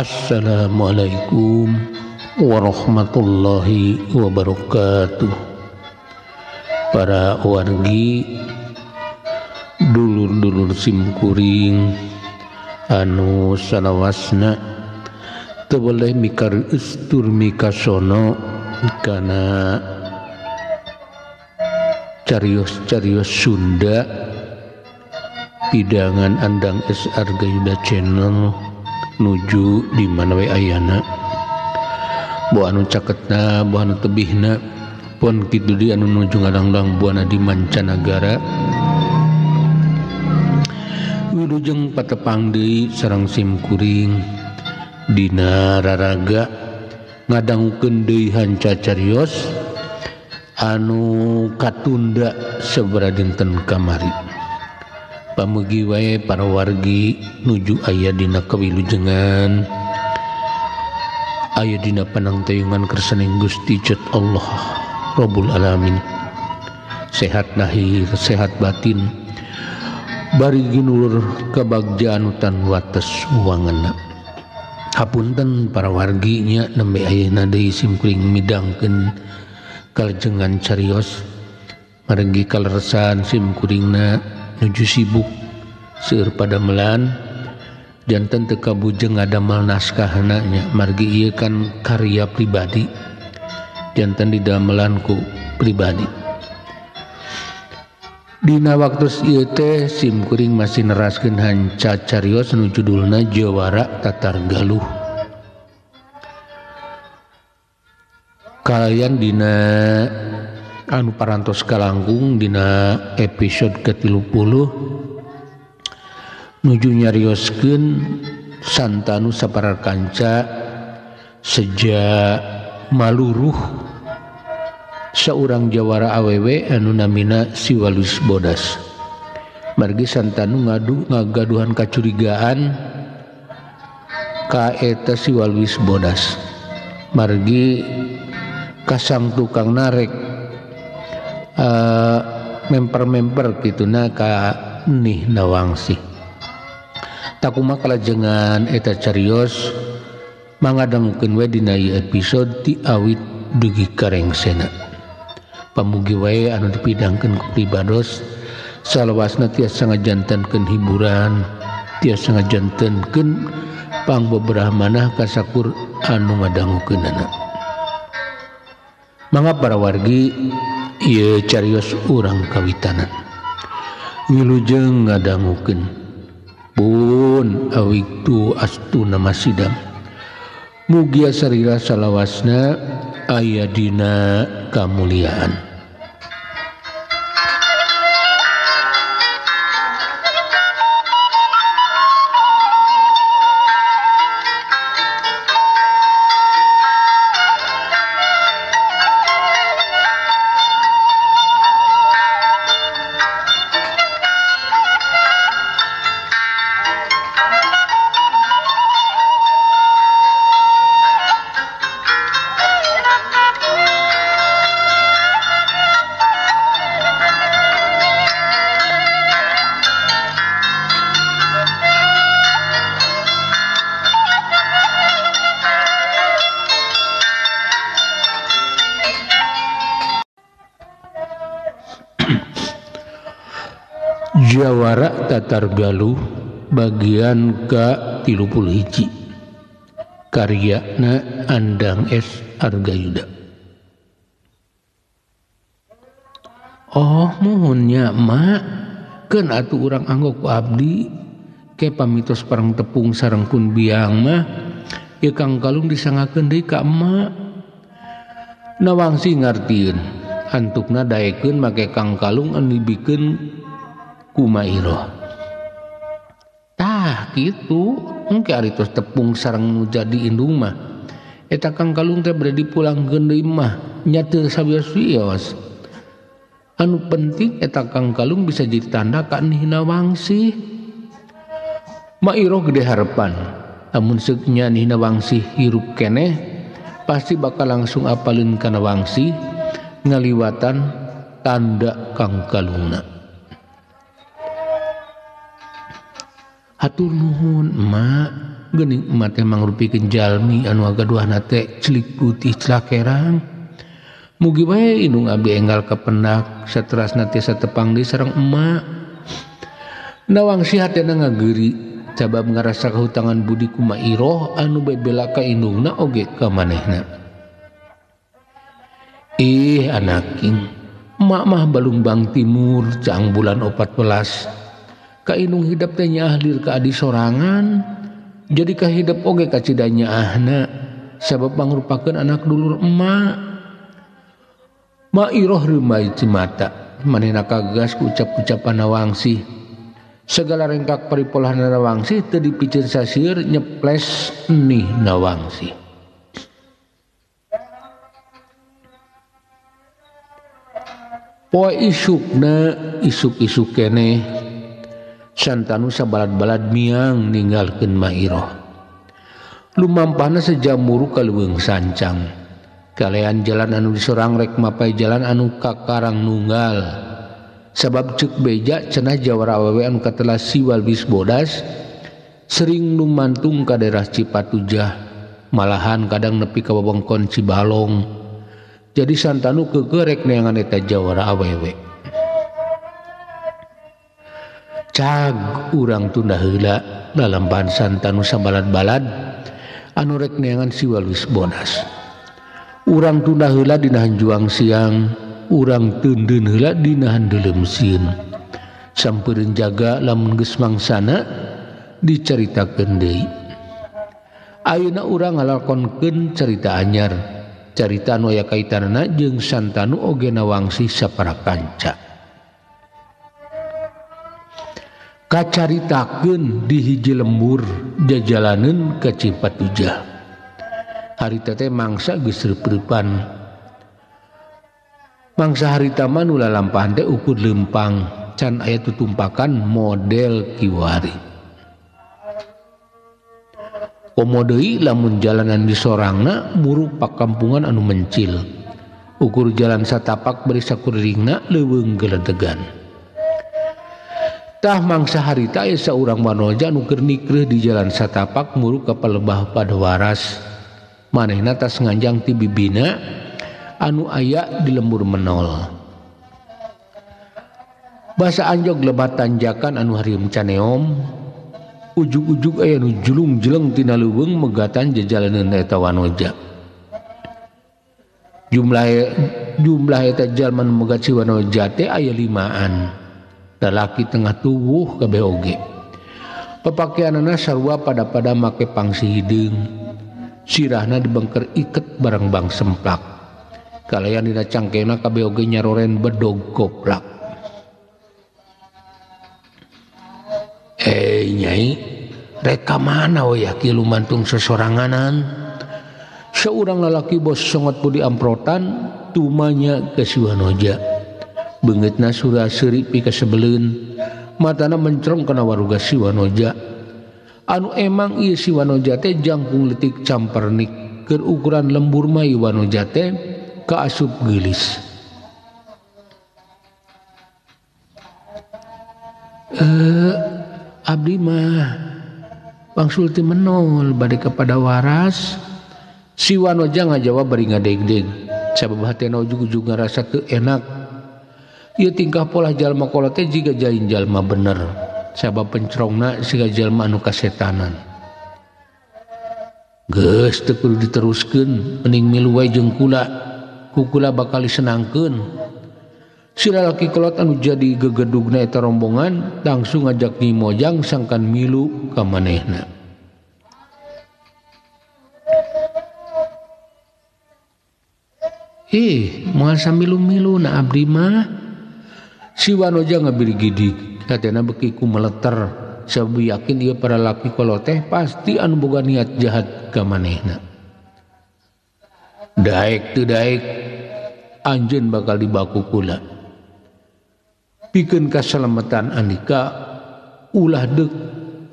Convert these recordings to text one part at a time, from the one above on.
Assalamualaikum warahmatullahi wabarakatuh. Para wargi, dulur-dulur simkuring anu salawasna teu boleh mikareustur mikasono kana carios-carios Sunda pidangan Andang S Argayuda Channel nuju di mana we ayana, boh anu caketna, boh anu tebihna, pon kitu di anu nuju ngadangdang buana di mancanagara. Wilujeng patepang deui sareng simkuring dina raraga ngadangukeun deui hanca carios anu katunda sabaraha dinten kamari. Pamugi wae para wargi nuju aya dina kawilujengan, aya dina panangtayungan kersaning Gusti Jat Allah Rabbul Alamin. Sehat lahir, sehat batin, bari ginulur kabagjaan tan wates wangena. Hapunten para wargi nya nembe ayeuna deui simkuring midangkeun kalajengan carios margi kaleresan simkuringna nuju sibuk seueur padamelan janten teu kabujeng ngadamel naskahna nya margi ieu kan karya pribadi janten didamelan ku pribadi. Dina waktu ieu teh simkuring masih neraskeun hanca carios nu judulna Jawara Tatar Galuh. Kalian dina anu parantos kalangkung dina episode ke-30 nuju nyarioskeun Santanu sapara kanca sejak maluruh seorang jawara awewe anu namina Siwalus Bodas. Margi Santanu ngagaduhan kacurigaan ka eta Siwalus Bodas. Margi kasang tukang narek memper-memper kituna ka Nih Nawangsih. Takuma kalajengan eta carios mangadangukeun we dina ieu episode ti awit dugi karengsena. Pamugi wae anu dipidangkeun ku pribados salawasna tiasa ngajantenkeun hiburan, tiasa ngajantenkeun pangbeberahmanah kasakur anu ngadangukeunana. Mangga para wargi ieu carios urang kawitanan. Wilujeng ngadangukeun pun awiktu astuna masidam. Mugia sarira salawasna aya dina kamuliaan. Jawara Tatar Galuh bagian ke-31 karyana Andang S Argayuda. Oh muhunnya mak keun atuh urang anggo ku abdi ke pamitos parang tepung sareng kun biang mah ieu kang kalung disangakeun deui ka emak. Nawangsi ngartieun antukna daekeun make kang kalung anu dibikeun kumairoh. Tah kitu engke ari tos tepung sareng nu jadi indung mah eta kang kalung teh bade dipulangkeun deui mah nya teu sawios-wios. Anu penting eta kang kalung bisa jadi tanda ka Nih Nawangsih. Mairoh gede harapan lamun seuk nya Nih Nawangsih hirup keneh pasti bakal langsung apaleun ka Nawangsih ngaliwatan tanda kang kalungna. Hatur nuhun emak, geuning emak teh mangrupikeun jalmi anu agaduhna teh celik putih celakerang. Mugi wae indung abdi enggal kapendak saterasna tiasa tepang deui sareng emak. Nawangsih hatena ngageuri sabab ngarasa kahutangan budi ku Ma Iroh anu bebela ka indungna oge ka manehna. Ih anaking, emak mah Balumbang Timur caang bulan 14. Ka indung hidep teh nyaahlir ka adi sorangan, jadi kahidep oge kacida nyaahna sabab mangrupakeun anak dulur emak. Ma Iroh reumai cimata, manehna kagas ku ucap-ucapan Nawangsih. Segala rengkak paripolah Nawangsih teu dipiceun sasieur nyeples nih Nawangsih. Poe isukna isuk-isuk keneh Santanu sabalad-balad miang ninggalkeun Ma Iroh. Lumampahna sejam muru ka leuweung sancang. Kalean jalan anu disorang rek mapai jalan anu ka Karang Nunggal. Sabab ceuk beja cenah jawara awewe anu katelah siwal wis bodas sering lumantung ka daerah Cipatujah, malahan kadang nepi ka wewengkon Cibalong. Jadi Santanu keukeuh rek neangan eta jawara awewe. Cag urang tunda heula lalampahan Santanu sabalad-balad anu rek neangan siwal wis bodas. Urang tunda heula dina hanjuang siang, urang teundeun heula dina handeuleum sieun. Sampeureun jaga lamun geus mangsana dicaritakeun deui. Ayeuna urang ngalakonkeun carita anyar, carita anu aya kaitanana jeung Santanu oge Nawangsih sapara kanca. Kacaritakeun di hiji lembur jajalaneun ka Cipatujah. Harita teh mangsa geus reup-reupan. Mangsa harita mah nu lalampahan teh ukur leumpang, can aya tutumpakan model kiwari. Komo deui lamun jalanan di sorangna muru pakampungan anu mencil. Ukur jalan satapak bari sakurilingna leuweung geledegan. Tah mangsa harita aya saurang wanoja anu keur nikreuh di jalan satapak muru ka palebah Padawaras. Manehna tas nganjang ti bibina anu aya di lembur Menol. Basa anjog lebat tanjakan anu harieum caneom, ujug-ujug aya nu julung-jeleng tina leuweung megatan jajalaneun eta wanoja. Jumlah eta jalma nu megat si wanoja teh aya 5an. Lalaki tengah tuwuh kabeh oge. Papakeanana sarua pada-pada make pangsi hideung. Sirahna dibengker iket bareng bang semplak. Kalayan dina cangkengna kabeh oge nyaroren bedog koplak. Nyai, rek ka mana we ya kieu lumantung sesoranganan? Seurang lalaki bos songot budi amprotan tumanya ke si wanoja. Beungeutna sura seuri pikasebeleun, matana mencrong kana waruga si wanoja. Anu emang ieu si wanoja teh jangkung leutik campernik, keur ukuran lembur mah ieu wanoja teh kaasup geulis. Abdi mah wangsul ti Menol bade ka Padawaras. Si wanoja ngajawab bari ngadegdeg sabab hatena ujug-ujug ngarasa teu enak. Ieu tingkah polah jalma kolot teh jiga jain jalma bener, sabab pencrongna siga jalma anu kasetanan. Geus teu kudu diteruskeun, mending milu wae jeung kula, ku kula bakal disenangkeun. Si lalaki kolot anu jadi gegedugna eta rombongan langsung ngajak Nyi Mojang sangkan milu ka manehna. Ih, moal samilu-milu na abdi mah. Si wanoja ngabirigidig, hatena beki ku meleter sabab yakin ieu para laki kolot teh pasti anu boga niat jahat ka manehna. Daek teu daek anjeun bakal dibaku kula. Pikeun kasalametan andika ulah deuk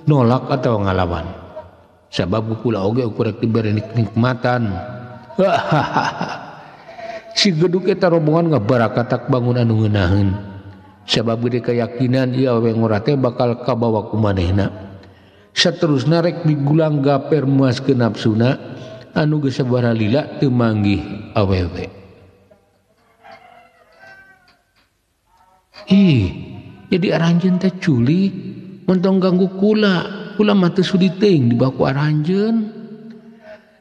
nolak atawa ngalawan. Sabab kula oge ukur rek dibere nikmatan. Si geduk eta rombongan ngabarakatak bangun anu ngeunaheun. Sabab gede keyakinan ieu awewe ngora teh bakal kabawa ku manehna. Saterusna rek digulang gaper muaskeun nafsuna anu geus sabaraha lila teu manggih awewe. Ih, jadi aranjeun teh culik, montong ganggu kula. Kula mah teu sudi teuing di baku aranjeun.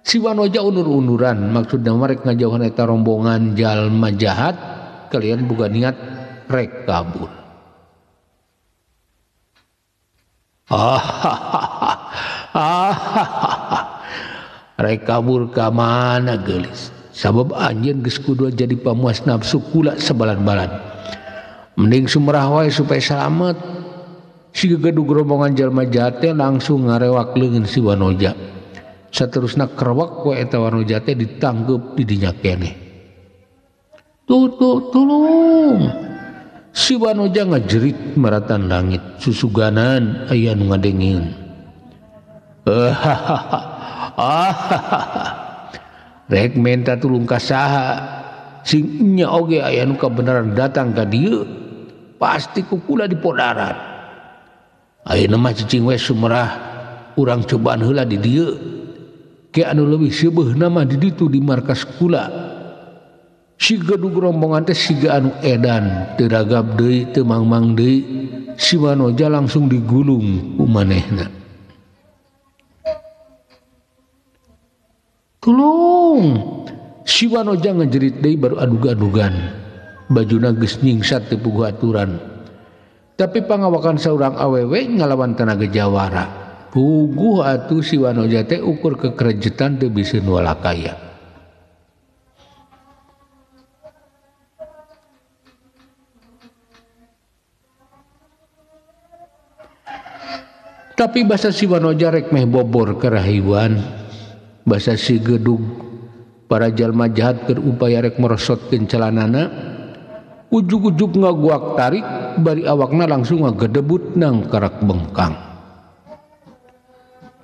Si Wanoja unur-unuran, maksudna mah rek ngajauhan eta rombongan jalma jahat, kalian boga niat rek kabur. Rek kabur ka mana geulis? Sabab anjeun geus kudu jadi pamuas nafsu kula sabalan-balan. Mending sumerah wae supaya salamet. Si gegedug rombongan jalma jahat teh langsung ngarewak leungeun si Wanoja. Saterusna kerewak we eta Wanoja teh ditangkep di dinya keneh. Tuh tuh tolong. Si Wanoja ngajerit maratan langit, susuganan aya nu ngadengeun. Rek menta tulung ka saha, sing nya oge aya nu kabeneran datang ka dieu, pasti ku kula dipodaran. Ayeuna mah cicing we sumerah, urang cobaan heula di dieu. Ke anu leuwih seubeuhna mah di ditu di markas kula. Si gedug rombongan teh siga anu edan, teu ragap deui, teu mangmang deui. Si Wanoja langsung digulung ku manehna. Tulung! Si Wanoja ngajerit deui baru adug-adugan. Bajuna geus nyingsat teu puguh aturan. Tapi pangawakan saurang awewe ngalawan tenaga jawara. Puguh atuh si Wanoja teh ukur kekerejetan teu bisa walakaya. Tapi basa si Wanoja rek meh bobor kerahiwan. Basa si gedug para jalma jahat keur upaya rek merosotkeun celanana, ujug-ujug ngaguak tarik bari awakna langsung ngagedebut nang karak bengkang.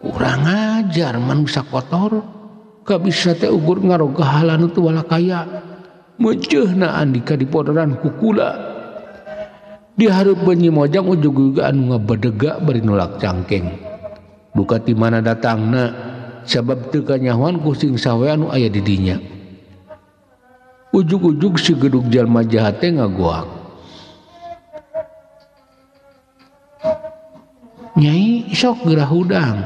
Kurang ajar manusia kotor, kabisa teh ukur ngarogahalan teu walakaya. Meuceuhna andika dipodoran ku kula. Di hareupeun Nyi Mojang ujug-ujug anu ngabadega bari nolak cangkeng. Duka ti mana datangna, sabab teu kanyahoan ku sing sawe anu aya di dinya. Ujug-ujug si gedug jalma jahat teh ngagoak. Nyai sok geura hudang,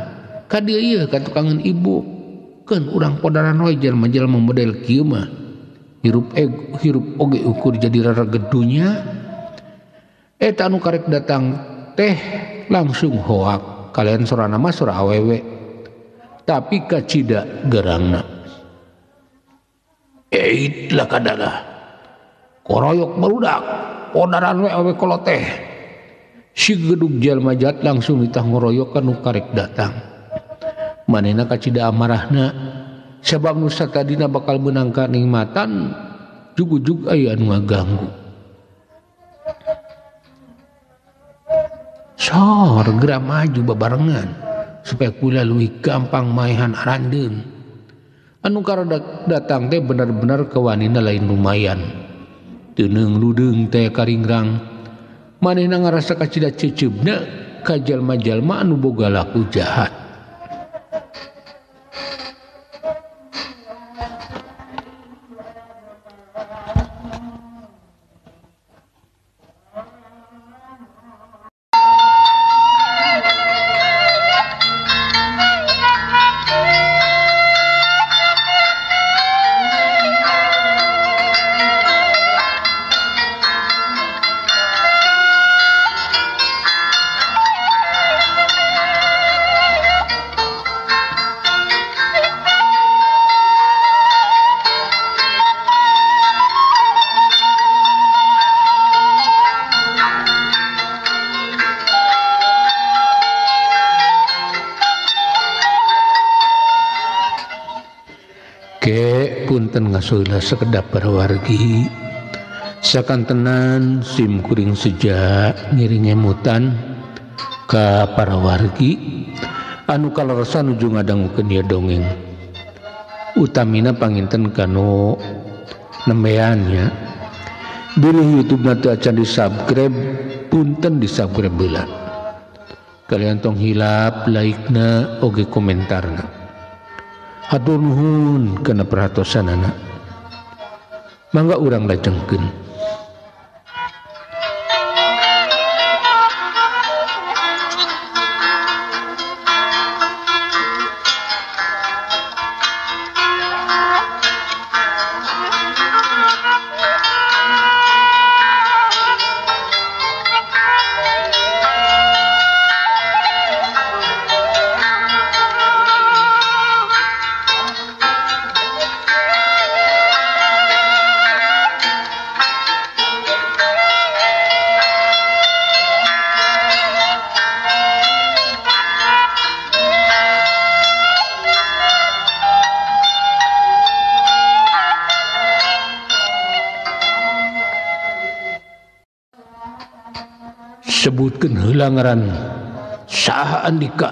ka dieu ieu ka tukangan ibu. Keun urang podaran we jalma-jalma model kieu mah. Hirup hirup oge ukur jadi raragedunya. Eta anu karek datang teh langsung hoak, kalian sorana mah sora awewe. Tapi kacida gerangna. Eit lah kadada. Koroyok barudak, podaran we awe koloteh. Si gedug jalma jahat langsung ditah ngoroyok ka nu karek datang. Manehna kacida amarahna, sabab nu satadina bakal meunang kanikmatan, jug-jug aya anu ngaganggu. Sor geura maju babarengan supaya kula leuwih gampang maehan arandeun. Anu karadak datang teh bener-bener kewanina lain lumayan. Teuneung ludeung teh karingrang. Manehna ngarasa kacida ceceubna ka jalma-jalma anu boga laku jahat. Punten ngasoila sekedap para wargi sakantenan sim kuring seja ngiring emutan ka para wargi anu kaleresan nuju ngadangukeun ieu dongeng utamina panginten kanu nembean nya bilih YouTube na teu acan di subscribe punten di subscribe heula Kalian tong hilap like-na oge komentarna. Hatur nuhun kana perhatosanana. Mangga urang lajengkeun. Sebutkeun heula ngaran saha Andika.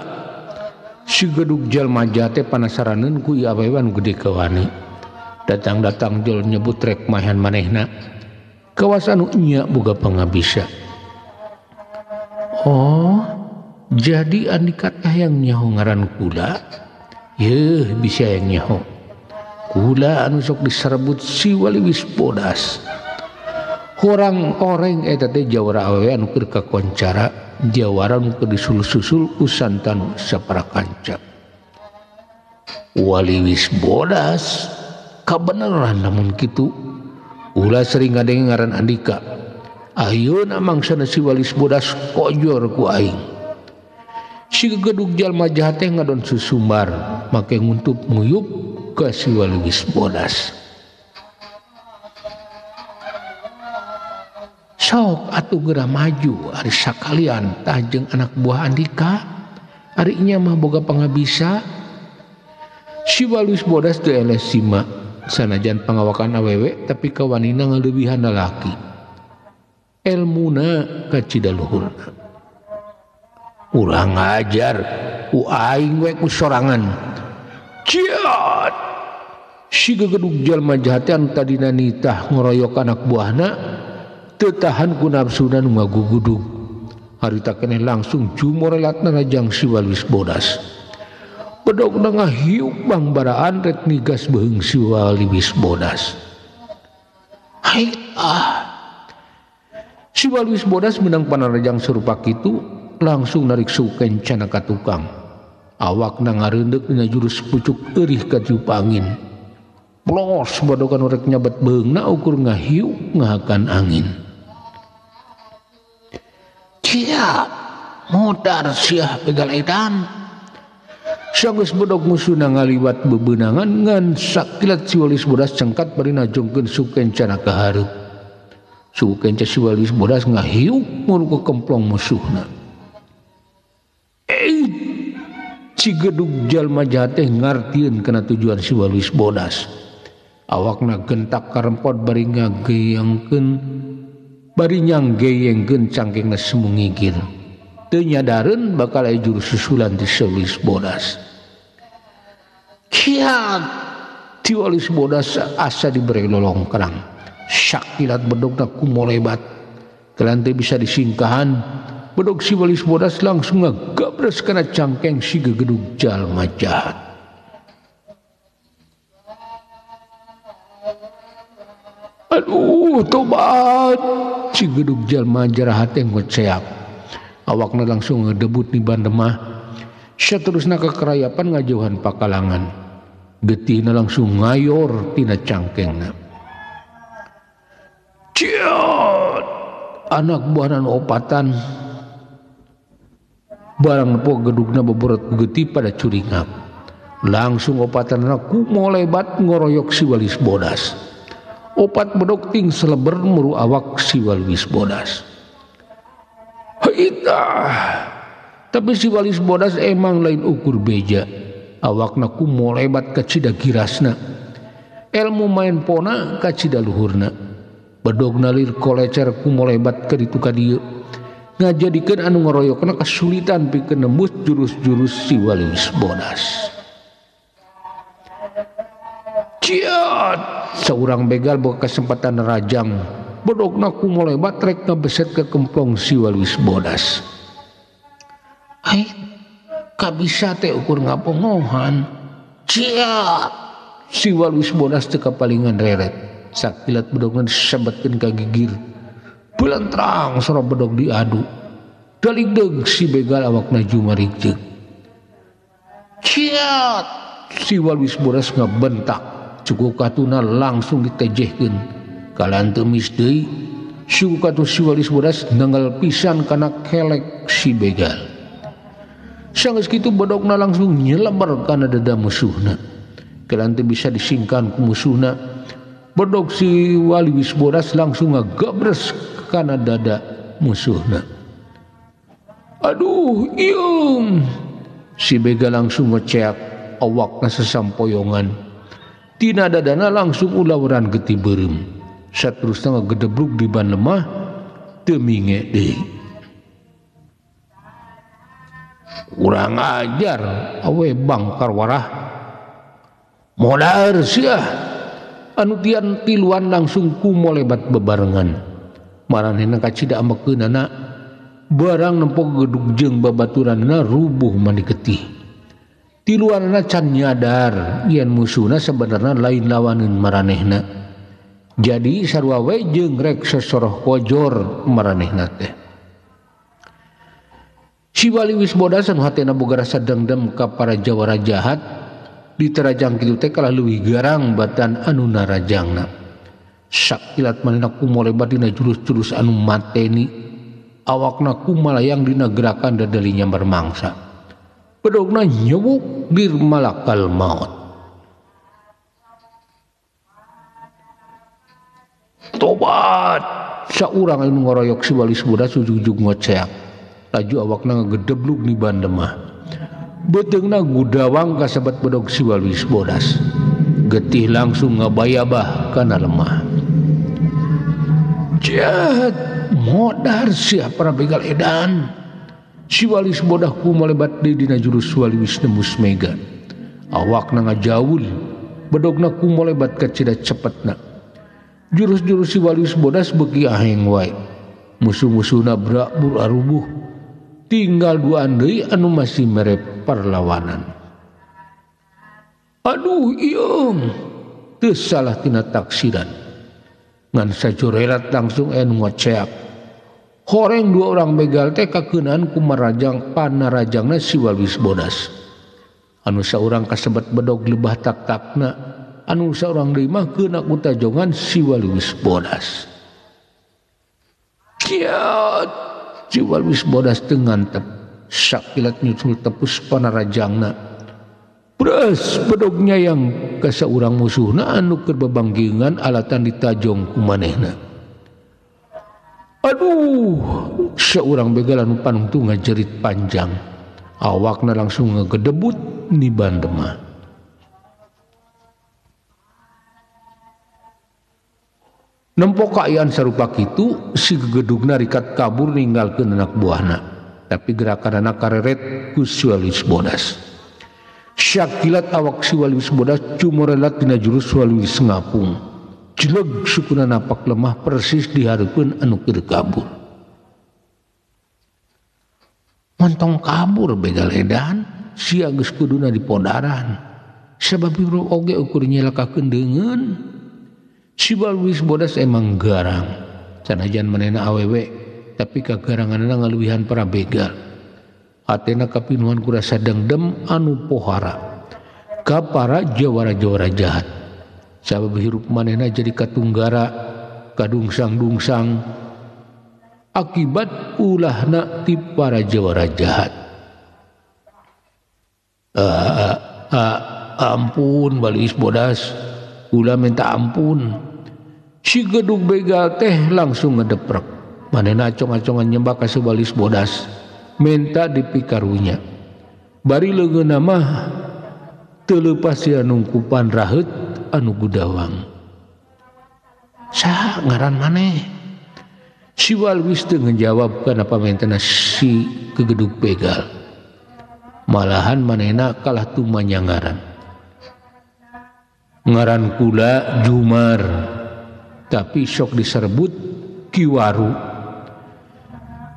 Si gedug jalma jahat teh panasaraneun ku ieu awewe anu gede kawani. Datang-datang jol nyebut rek mahan manehna. Kawas anu nya boga pangabisa. Oh, jadi Andika teh yang nyaho ngaran kula? Yeuh, bisa yang nyaho. Kula anu sok diserebut si Waliwis Bodas. Horang oreng eta teh jawara awewe anu keur kakoncara, jawara anu keur disul-susul ku santanu saparakanca. Waliwis Bodas kabeneran lamun kitu. Ulah sering ngadenge ngaran Andika. Ayeuna mangsana si Waliwis Bodas kojor ku aing. Si gegedug jalma jahat teh ngadon susumbar, make nguntup nguyup ka si Waliwis Bodas. Sok atuh geura maju ari sakalian tah jeung anak buah Andika, ari nya mah boga pangabisa. Si Waliwis Bodas teu eleh sima, sanajan pangawakan awewe tapi kawanina ngaleuwihan lalaki. Elmuna kacida luhurna. Ulah ngajar ku aing we ku sorangan. Ciat! Si gegedug jalma jahat anu tadina nitah ngoroyok anak buahna teu tahan ku nafsuna nu ngagugudug. Harita keneh langsung jumorelatna rajang si Waliwis Bodas. Bedogna ngahiuk bangbaraan rek nigas beuheung si Waliwis Bodas. Hai ah. Si Waliwis Bodas menang panarajang serupa kitu langsung narik suku kencana ka tukang. Awakna ngareundeuk dina jurus pucuk eurih katiup angin. Plos bodokan rek nyabet beuheungna ukur ngahiuk ngahakan angin. Siap modar siah begal edan. Sanggeus bedog musuhna ngaliwat bebeunangan ngan sakilat si Waliwis Bodas cengkat bari najongkeun suku kencana ka hareup. Suku kenca si Waliwis Bodas ngahiuk muru ke kemplong musuhna. Si gedug jalma jahat teh ngartieun kana tujuan si Waliwis Bodas. Awakna gentak karempot bari ngageyangkeun bari nyanggeyengkeun cangkengna semu ngigir. Teu nyadareun bakal aya jurus susulan ti si Waliwis Bodas. Kiat ti Waliwis Bodas asa dibere lolongkrang. Sakilat bedogna kumolebat. Kelan teu bisa disingkahan. Bedog si Waliwis Bodas langsung ngagabres kana cangkeng si gegedug jalma jahat. Aduh, tobat. Si gedug jalma jarahat teh ngoceak. Awakna langsung ngedebut ni bandemah. Saterusna kekerayapan ngajauhan pakalangan. Getihna langsung ngayor tina cangkengna. Ciot! Anak buahna opatan barang nepo gedugna beberat getih pada curingak. Langsung opatan ku molebat ngoroyok si Waliwis Bodas. Opat bedog ting seleber muru awak si Waliwis Bodas. Haitah. Tapi si Waliwis Bodas emang lain ukur beja. Awakna ku molebat kacida girasna. Elmu main pona kacida luhurna. Bedog nalir kolecer ku molebat ka ditu ka dieu. Ngajadikeun anu ngoroyokna kesulitan pikeun nembus jurus-jurus si Waliwis Bodas. Ciat, seorang begal boga kesempatan rajang. Bedogna ku molebat rek ngabeset ke kemplong si Waliwis Bodas. Ai kabisa teh ukur ngapongohan. Cia si Walwis Bodas teu kapalingan reret. Sakilat bedogna disebetkeun ka gigir. Belentrang sora bedog diadu. Daligdeug si begal awakna jumarigjeug. Ciat si Walwis Bodas ngabentak. Cukup katuna langsung ditejehkeun. Kalan teu mis deui. Suku katu si Walwis Bodas nanggal pisan kana kelek si begal. Sanggeus kitu bedogna langsung nyelebar kana dada musuhna. Kalan teu bisa disingkan ku musuhna. Bedog si Walwis Bodas langsung ngagabres kana dada musuhna. Aduh, iung. Si begal langsung ngeceak awakna sesampoyongan. Tina dadana langsung ulaweran getih beureum. Saterusna ngagedebruk di ban lemah teu minge deui. Kurang ajar awe bangkar warah. Modar sia. Anu tian tiluan langsung kumolebat bebarengan. Maranehna kacida amekeunana barang nempo gedug jeung babaturanna rubuh mani getih. Tiluanna can nyadar yen musuhna sebenarna lain lawaneun maranehna. Jadi sarua we jeung rek sosoroh kojor maranehna teh. Si Waliwis Bodas anu hatena boga rasa dengdem ka para jawara jahat diterajang kitu teh kalah leuwih garang batan anu narajangna. Sakilat manehna kumolebat dina jurus-jurus anu mateni, awakna kumalayang dina gerakan dadali nyambar mangsa. Bedogna nyewuk dir malakal maut. Tobat saurang anu ngoroyok si Walis Bodas ujug-ujug ngoceak. Laju awakna ngagedeblug ni ban lemah. Beuteungna gudawang kasebat bedog si Walis Bodas. Getih langsung ngabayabah kana lemah. Jahat modar sia para begal edan. Si Walis Bodah ku malebat deui dina jurus Waliwis nembus mega. Awakna ngajaul, bedogna ku malebat kacida cepetna. Jurus-jurus si Walis Bodas beuki aheng wae. Musuh-musuhna brakbur arubuh. Tinggal duaan deui anu masih mere perlawanan. Aduh iung, teu salah tina taksiran. Ngan sajorelat langsung anu ngoceak. Horeng dua orang begal teh kakeunaan ku marajang panarajangna si Walwis Bodas. Anu saurang kasebat bedog lebah tak-takna, anu saurang deui mah keuna ku tajongan si Walwis Bodas. Kiat si Walwis Bodas teu ngantep, sakilat nyusul tepus panarajangna. Bres bedognya yang ka saurang musuhna anu keur babanggingan alatan ditajong ku manehna. Aduh, seorang begal anu panungtu ngajerit panjang. Awakna langsung ngegedebut niban lemah. Nempo kaayaan sarupa kitu, si gegedugna rikat kabur ninggalkeun anak buahna. Tapi gerakanana kareret ku si Walis Bodas. Sakilat awak si Walis Bodas cumorelat dina jurus Walis ngapung. Jeleg sukuna napak lemah persis dihareupeun anu keur kabur. Montong kabur begal edan, sia geus kuduna dipodaran. Sabab hirup oge ukur nyelakakeun deungeun. Si Walwis Bodas emang garang. Sanajan manehna awewe, tapi kagaranganna ngaluwihan para begal. Hatena kapinuhan ku rasa dengdem anu pohara ka para jawara-jawara jahat. Sabab hirup manehna jadi katunggara, kadungsang-dungsang akibat ulahna ti para jawara jahat. Ampun Walis Bodas, ulah minta ampun. Si gedug begal teh langsung ngedeprek. Manehna acong-acongan nyembah ka si Walis Bodas, minta dipikarunya. Bari leungeunna mah teu leupas sia nungkupan raheut anu gudawang. Saha ngaran maneh? Si Walwis teu ngejawab kana pamentana si kegedug begal. Malahan manehna kalah tumanya ngaran. Ngaran kula Jumar, tapi sok diserbut Kiwaru.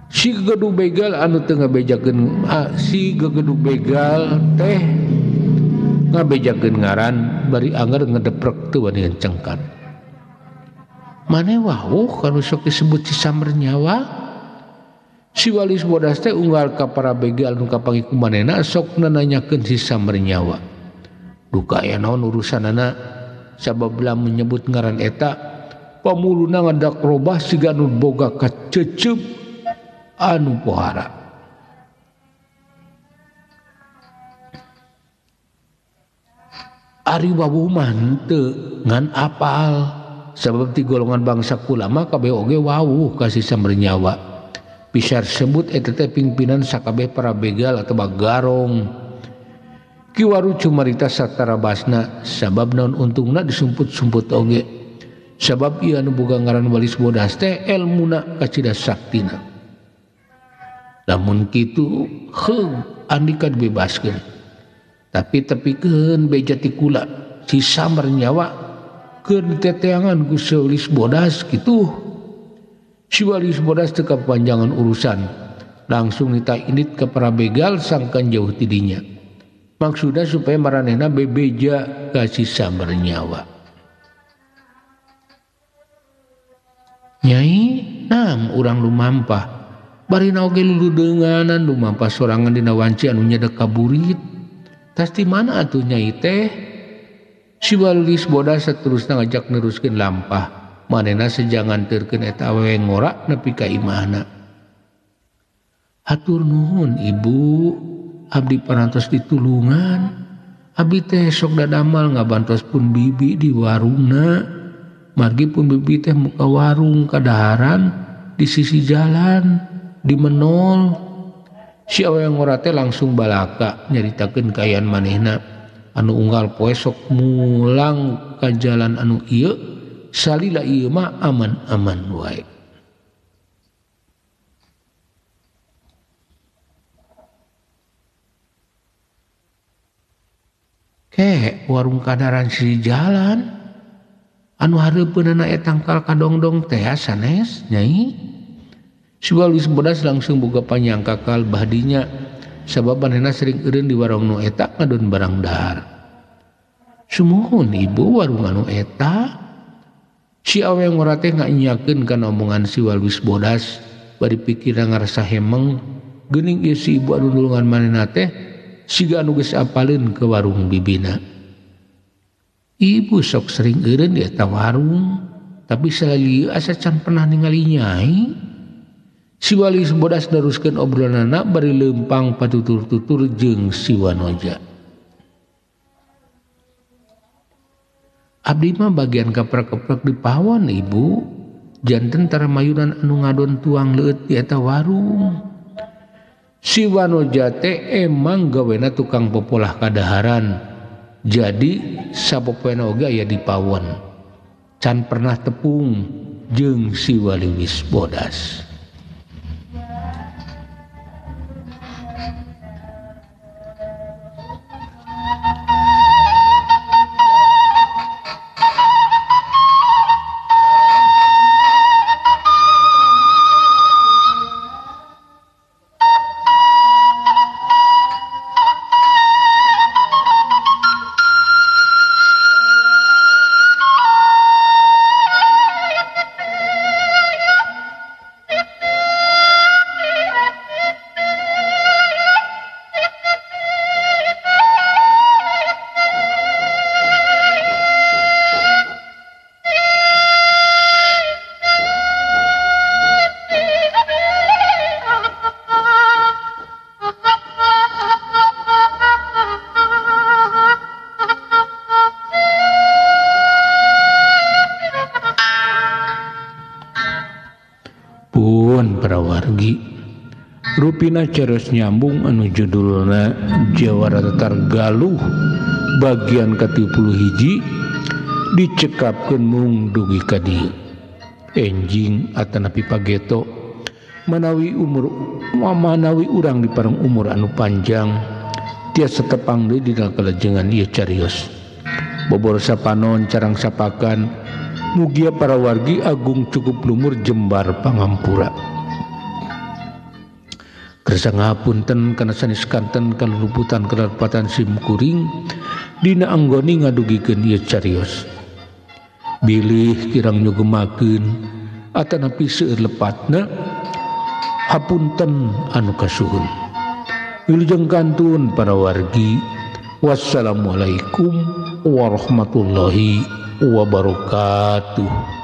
Si gegedug begal anu teu ngabejakeun si gegedug begal teh ngabejakeun ngaran bari anger ngedeprek teu wani cengkan. Mane wawuh kanu sok disebut si Samber Nyawa. Si Walis Bodas teh unggal ka para begal nu kapanggih ku manehna sok nananyakeun si Samber Nyawa. Duka aya naon urusanana sabab lamun menyebut ngaran eta pamuluna ngadak robah siga nu boga kacecep anu pohara. Ari wawuh mah henteu ngan apal sabab ti golongan bangsa kulama kabeh oge wawuh ka si Samber Nyawa. Pisar sebut eta teh pimpinan sakabeh para begal atawa garong. Kiwaru cumarita satara basna sabab naon untungna disumput-sumput oge. Sabab ieu anu boga ngaran Walis Bodas teh elmuna kacida saktina. Lamun kitu heug andika dibebaskeun. Tapi tepikeun beja ti kula si Samber Nyawa keur diteteangan ku si Walis Bodas kitu. Si Walis Bodas teu kapanjangan urusan, langsung nita indit ka para begal sangkan jauh ti dinya. Maksudna supaya maranehna bebeja ka si Samber Nyawa. Nyai, nam urang lumampah. Barina oge luludeunganan lumampah sorangan dina wanci anu nyedek ka burit. Tas di mana atuh nyai teh? Si Walis Bodas saterusna ngajak neruskeun lampah. Manehna sejangan terkeun eta awewe ngora nepi ka imahna. Hatur nuhun ibu, abdi parantos ditulungan. Abdi teh sok dadamal ngabantos pun bibi di warungna. Margi pun bibi teh muka warung kadaharan di sisi jalan di menol. Si awewe ngora teh langsung balaka nyaritakeun kaayaan manehna anu unggal poe sok mulang ka jalan anu ieu salila ieu mah aman-aman wae. Ke warung kadaran si jalan anu hareupeunana eta tangkal kadongdong teh sanes nyai. Si Walis Bodas langsung boga panyangka kal bahdinya sabab manehna sering eureun di warung nu eta ngadon barang dahar. Sumuhun ibu warung anu eta. Si awewe ngora teh ngainyakeun kana omongan si Walis Bodas bari pikirna ngarasa hemeng geuning ieu si ibu anu nulungan manehna teh siga anu geus apaleun ke warung bibina. Ibu sok sering eureun di eta warung tapi salali asa can pernah ningali nyai. Si Walis Bodas neruskeun obrolanana bari leumpang patutur-tutur jeung si Wanoja. Abdi mah bagian keprek-keprek di pawon ibu, janten tara mayunan anu ngadon tuang leueut di eta warung. Si Wanoja teh emang gawena tukang popolah kadaharan. Jadi sapopoena oge aya di pawon. Can pernah tepung jeung si Waliwis Bodas. Prawargi rupina ceres nyambung anu judulna Jawara Tatar Galuh bagian ke-31 dicekapkeun mung dugi ka dieu. Enjing atanapi pageto manawi umur manawi urang dipareng umur anu panjang tiasa tepang deui dina kalajengan ieu carios. Bobor sapanon carang sapakan mugia para wargi agung cukup lumur jembar pangampura. Kersa ngapunten kana sanes kanten kaluputan kalepatan sim kuring dina anggoni ngadugikeun ieu carios. Bilih kirang nyugemakeun atanapi seueur lepatna hapunten anu kasuhun. Wilujeng kantun para wargi. Wassalamualaikum warahmatullahi wabarakatuh.